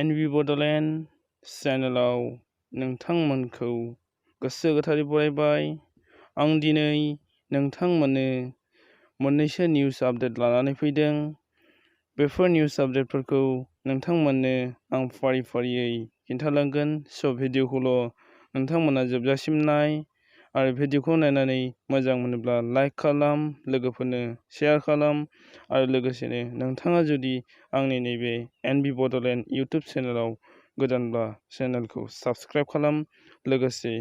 एनबि बड'लेण्ड चेनेलाव नोंथांमोनखौ गोसो गोथारै बरायबाय। आं दिनै नोंथांमोननो मोननैसो निउस आपडेट लानानै फैदों। बेफोर निउस आपडेटफोरखौ नोंथांमोननो आं फारि फारियै खिन्थालांगोन। स' भिडिअखौल' नोंथांमोना जोबजासिम नाय आरो भिडिअखौ नायनानै मोजां मोनोब्ला लाइक खालाम, लोगोफोरनो शेयार खालाम आरो लोगोसेनो नोंथाङा जुदि आंनि नैबे एनबि बड'लेण्ड इउटुब चेनेलाव गोदानब्ला चेनेलखौ साबस्क्राइब खालाम, लोगोसे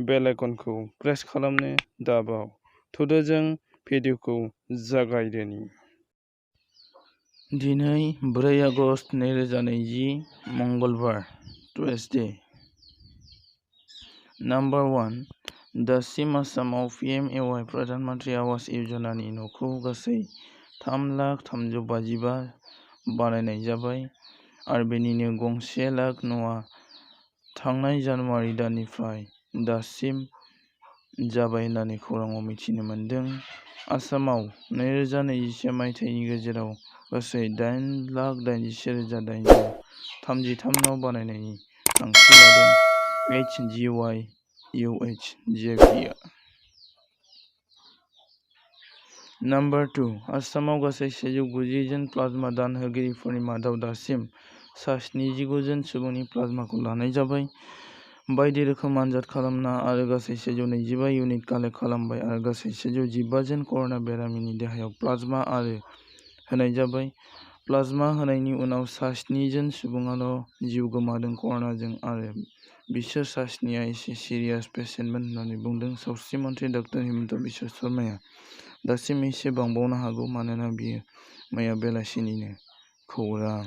बेल आइकनखौ प्रेस खालामनो दाबाव। थुदो जों भिडिअखौ जागायदोनि। दिनै 4 आगस्ट 2020 मंगलबार टुइसडे। नाम्बार 1 दासिम आसामाव PMAY प्रधान मन्त्रि आवास य'जनानि न'खौ गासै 3,355 बानायनाय जाबाय आरो बेनिनो 1 लाख न'आ थांनाय जानुवारि दाननिफ्राय दासिम जाबाय होननानै खौराङाव मिथिनो मोन्दों। आसामाव 2021 मायथाइनि गेजेराव गासै 8,81,933 न' बानायनायनि थांखि लादों HGY/UHJPआ। नाम्बार 2 आसामाव गासै 190 जन प्लाज्मा दान होगिरिफोरनि मादाव दासिम सा 79 जन सुबुंनि प्लाज्माखौ लानाय जाबाय। बायदि रोखोम आनजाद खालामना आरो गासै 125 इउनिट कालेक्ट खालामबाय आरो गासै 115 जन कर'ना बेरामिनि देहायाव प्लाज्मा आरो होनाय जाबाय। प्लाज्मा होनायनि उनाव सा 7 जन सुबुङाल' जिउ गोमादों कर'नाजों आरो बिसोर सा 7 आ एसे सिरियास पेसेन्टमोन होननानै बुंदों सावस्रि मन्थ्रि डॉ हिमन्त बिश्व शर्माया। दासिम एसे बांबावनो हागौ मानोना बेयो मैया बेलासिनिनो खौरां।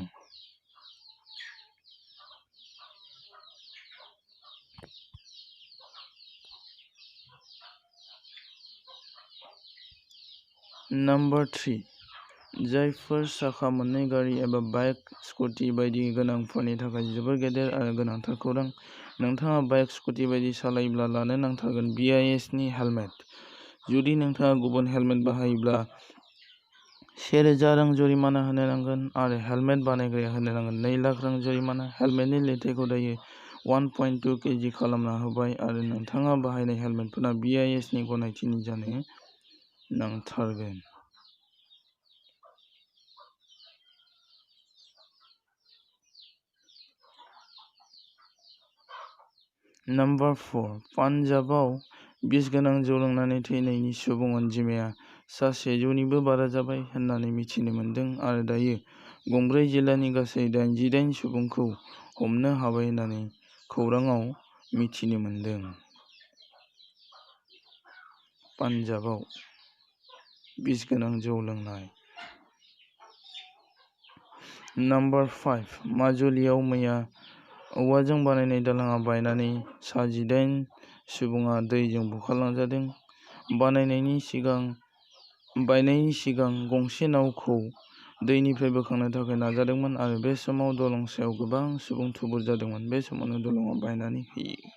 नाम्बार 3 जायफोर साखा मोननै गारि एबा बाइक, स्कुटि बायदि गोनांफोरनि थाखाय जोबोर गेदेर आरो गोनांथार खौरां। नोंथाङा बाइक, स्कुटि बायदि सालायोब्ला लानो नांथारगोन BIS नि हेलमेट। जुदि नोंथाङा गुबुन हेलमेट बाहायोब्ला 1,000 रां जुरिमाना होनो नांगोन आरो हेलमेट बानायग्राया होनो नांगोन 2 लाख रां जुरिमाना। हेलमेटनि लिरथायखौ दायो 1.2 केजि खालामना होबाय आरो नोंथाङा बाहायनाय हेलमेटफोरा BIS नि गनायथिनि जानो नांथारगोन। नाम्बार 4 पान्जाबआव बिस गोनां जौ लोंनानै थैनायनि सुबुं अनजिमाया सा 100 निबो बारा जाबाय होननानै मिथिनो मोन्दों आरो दायो गंब्रै जिल्लानि गासै 88 सुबुंखौ हमनो हाबाय होननानै खौराङाव मिथिनो मोन्दों। पान्जाबआव बिस गोनां जौ लोंनाय। नाम्बार 5 माजुलियाव मैया औवाजों बानायनाय दालांआ बायनानै सा 18 सुबुङा दैजों बुखारलांजादों। बायनायनि सिगां गंसे नावखौ दैनिफ्राय बोखांनो थाखाय नाजादोंमोन आरो बे समाव दलं सायाव गोबां सुबुं थुबुर जादोंमोन। बे समावनो दलंआ बायनानै होयो।